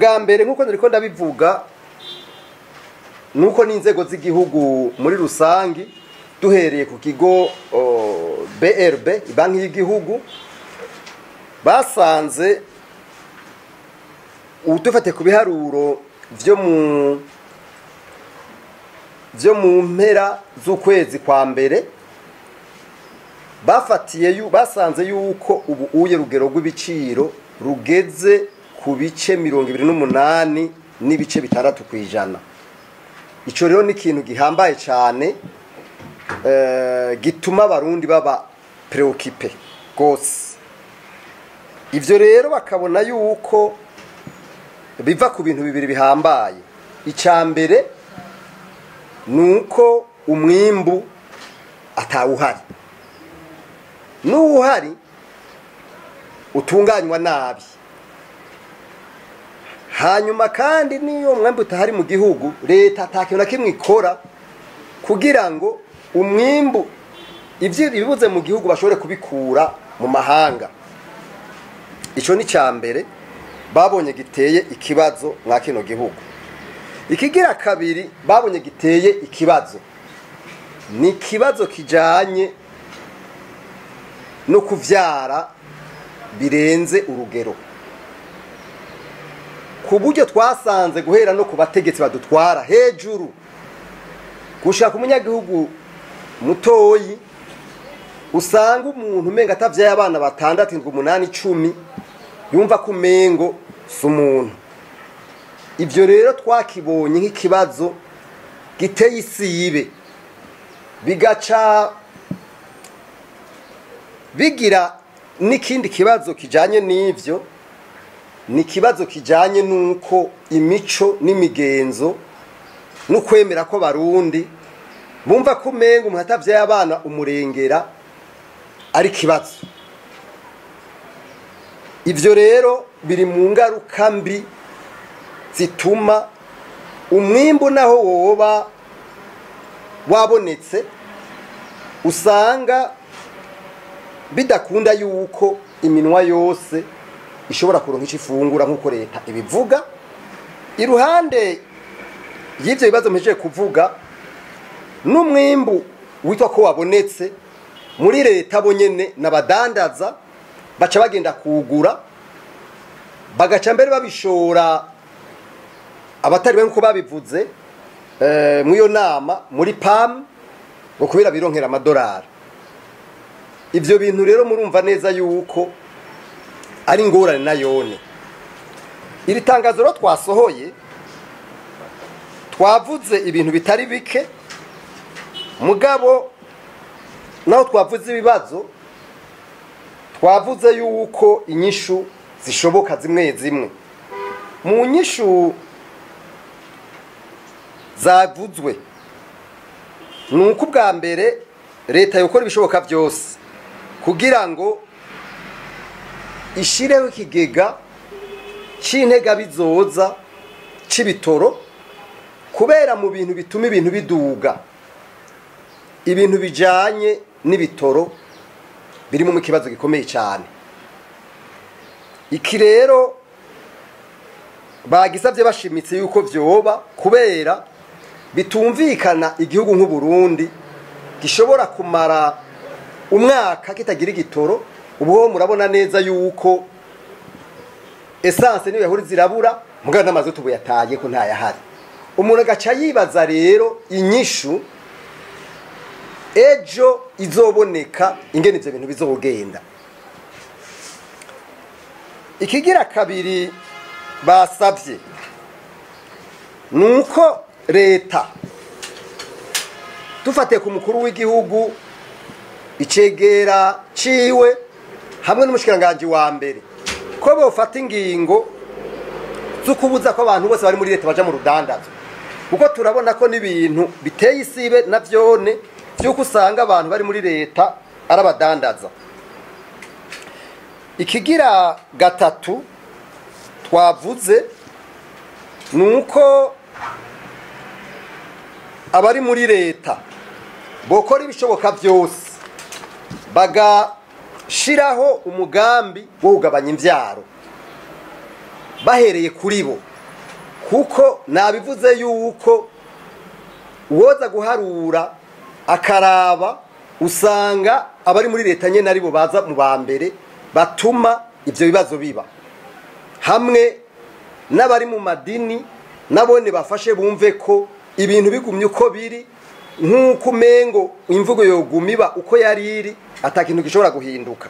Ubwa mbere, nk'uko nariko ndabivuga, nuko n'inzego z'igihugu muri rusangi, duhereye ku kigo BRB, banki y'igihugu, basanze dufate ku biharuro vyo mu mpera z'ukwezi kwa mbere, bafatiye basanze yuko ubu uye rugero rw'ibiciro rugeze ku bice 28.6%. Ico rero ni ikintu gihambaye cyane, gituma Abarundi baba préoccupés gose. Ivyo rero bakabona yuko biva ku bintu bibiri bihambaye. Icya mbere ni uko umwimbu atawuhari, n'uwuhari utunganywa nabi. Hanyuma kandi n'iyo umwimbu utahari mu gihugu, leta ata kintu na kimwe ikora kugira ngo umwimbu, ibyo ibibuze mu gihugu, bashobore kubikura mu mahanga. Icyo ni icya mbere babonye giteye ikibazo mwa kino gihugu. Ikigira kabiri babonye giteye ikibazo ni ikibazo kijanye no kuvyara birenze urugero, ku buryo twasanze guhera no ku bategetsi badutwara hejuru gushaka umunyagihugu mutoyi, usanga umuntu umenga atavyaye abana batandatu, indwi, umunani, 10, yumva ko umengo si umuntu. Ibyo rero twakibonye nk'ikibazo giteye isibe, bigaca bigira n'ikindi kibazo kijanye n'ivyo. Ni ikibazo kijanye n'uko imico n'imigenzo n'ukwemera ko Barundi bumva ko umenga umuntu atavyaye abana umurengera ari ikibazo. Ivyo rero biri mu ngaruka mbi zituma umwimbu naho woba wabonetse, usanga bidakunda yuko iminwa yose ishobora kuronka ico ifungura nk'uko leta ibivuga. Iruhande y'ivyo bibazo mpejeje kuvuga, n'umwimbu witwa ko wabonetse, muri leta bo nyene n'abadandaza baca bagenda kugura, bagaca mbere babishora abatari benshi, uko babivuze mw'iyo nama muri PAM, ngo kubera bironkera amadolari. Ivyo bintu rero murumva neza yuko ari ingorane nayone. Iri tangazo rero twasohoye, twavuze ibintu bitari bike, mugabo naho twavuze ibibazo, twavuze yuko inyishu zishoboka zimwe zimwe. Mu nyishu zavuzwe ni uko ubwa mbere leta yokora ibishoboka byose kugira ngo ishireho ikigega c'integabizoza c'ibitoro, kubera mu bintu bituma ibintu biduga, ibintu bijanye n'ibitoro birimo mu kibazo gikomeye cyane. Iki rero bagisabye bashimitse yuko vyoba, kubera bitumvikana igihugu nk'u Burundi gishobora kumara umwaka kitagira igitoro. Ubu murabona neza yuko essence niyo yahuri zirabura, mugabo n'amazu tubu yataye ko ntayahari. Umuntu agaca yibaza rero inyishu ejo izoboneka, ingene ivyo bintu bizogenda. Ikigira kabiri basabye nuko leta, dufatiye ku mukuru w'igihugu, icegera ciwe hamwe n'umushikiranganji wa mbere, ko bofata ingingo zo kubuza ko abantu bose bari muri leta baja mu rudandazo, kuko turabona ko n'ibintu biteye isibe na vyone vy'uko usanga abantu bari muri leta arabadandaza. Ikigira gatatu twavuze nuko abari muri leta bokora ibishoboka byose bagashiraho umugambi wo kugabanya imvyaro bahereye kuri bo. Kuko nabivuze yuko uwoza guharura akaraba, usanga abari muri leta nyene aribo baza mu ba mbere batuma ivyo bibazo biba, hamwe n'abari mu madini nabone bafashe bumve ko ibintu bigumye uko biri, nk'uko umengo imvugo yoguma iba uko yari iri, ata kintu gishobora guhinduka.